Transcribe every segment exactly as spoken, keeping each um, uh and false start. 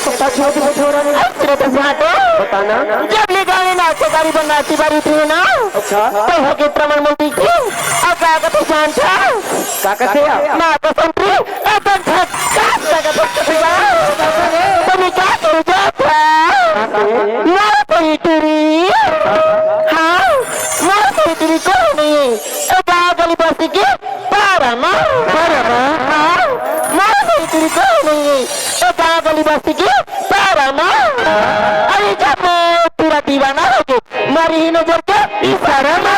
कुत्ता छुआ के बैठे हो रहा है? अरे, तेरे तो झाटो। बताना। जब ले गाने ना के गाड़ी बन नाची बारी थी ना। अच्छा। तो हो के प्रमाण मंदिर की। अब का कहते जानता? का कहते हैं? ना कसम की। ए, तो झटका लगा तो किसी बार। तो मैं क्या करूँ जाता? ना कोई टूरी। हाँ, ना कोई टूरी कोई नहीं है। तो गाँव गली बस्ती की पारा माँ। पारा माँ। हाँ, ना कोई टूरी कोई नहीं है। तो गाँव गली बस्ती की पारा माँ। अरे जब मैं पूरा दीवाना हो गया, मारी ही नजर के इशारा माँ।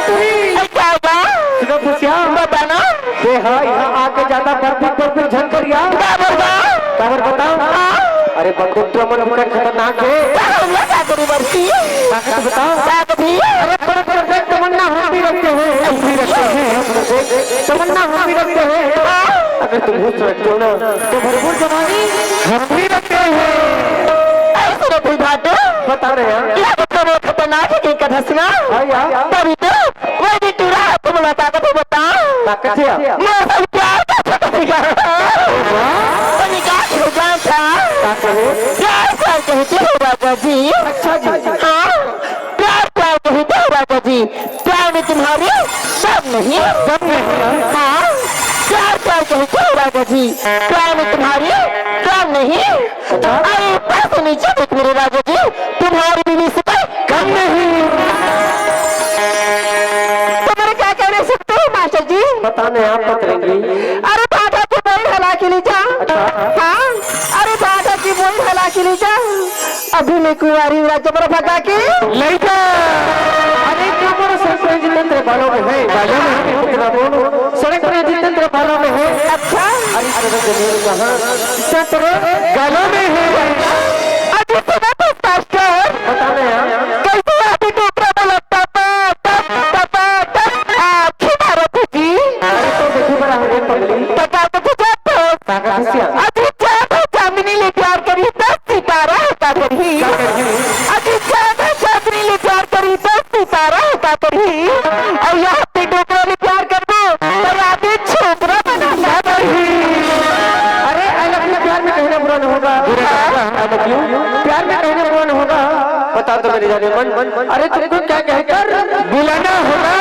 अरे क्या बा? सुनो खुशिया। बताना। बे हाँ, यहाँ आके ज्यादा बर्फी बर्फी झन करिया। क्या बोल बा? काबर बताओ? हाँ। अरे बंदूक तो मन बुकर खतरनाक है। क्या बोल बा? क्या करी बरसी? ताकत बताओ। ताकत ही। अरे पर पर देख तमन्ना हम भी रखते हैं, हम भी रखते हैं, हम भी रखते हैं। तमन्ना हम भी रखते हैं। हाँ। अगर तुम होश रखते हो ना, तो भरपूर जवानी हम भी रखते हैं। ऐसे रे भाटो। बता रहे हैं। क्या बता रहे हो? खतरनाक है कि कथा सुना? हाँ यार। तभी तो वही टूरा तुम लोग ताकत ही बताओ। ताकत है। मौसम क्या था? ताकत है। वाह। तो निकाल हो जाता। ताकत है। प्यार प्यार कहते हो राजा जी। अच्छा जी। हाँ, प्यार प्यार कहते हो राजा जी। प्यार में तुम्हारी दम नहीं। दम नहीं। हाँ, प्यार प्यार कहते हो राजा जी। प्यार में तुम्हारी दम नहीं। अरे पैसे नीचे देख मेरे राजा जी, तुम्हारी भी मिस कम नहीं। तो मेरे क्या कहने से तो मास्टर जी? बताने आप बतलेंगे। अरे भाटा की बोरी हला के ले जा। अच्छा। हाँ, अरे भाटा की बोरी हला के ले जा। अभी मैं कुंवारी हूँ, राजा पर भगा के ले जा। अरे कमर सरपंच तंत्र बालों में है, बालों में है, इतना बोलो। सड़क पर जितंत्र बालों में है। अच्छा। अरे सड़क जमीन कहाँ? तंत्र गालों में है। अभी सुनो तो मास्टर। बताने यार। कैसे अभी टोकरा में लगता टप, टप, टप, टप, आँखें मारो जी। अरे तो देखी बड़ा हो गया पगली। बता तो तुझे तो। ताकत से। अभी ज्यादा चांदनी ले प्यार करी, दस सितारा होता करी। क्या करी? अभी ज्यादा चांदनी ले प्यार करी, दस सितारा होता करी। और यहाँ पे डोकरा ले प्यार कर दो, तो राधे छोकरा बनाता करी। अरे, I love you प्यार में कहना बुरा नहीं होगा। बुरा नहीं होगा, I love you। प्यार में कहना बुरा नहीं होगा। बता दो मेरी जाने मन, मन, मन। अरे, तुमको क्या कहकर बुलाना होगा?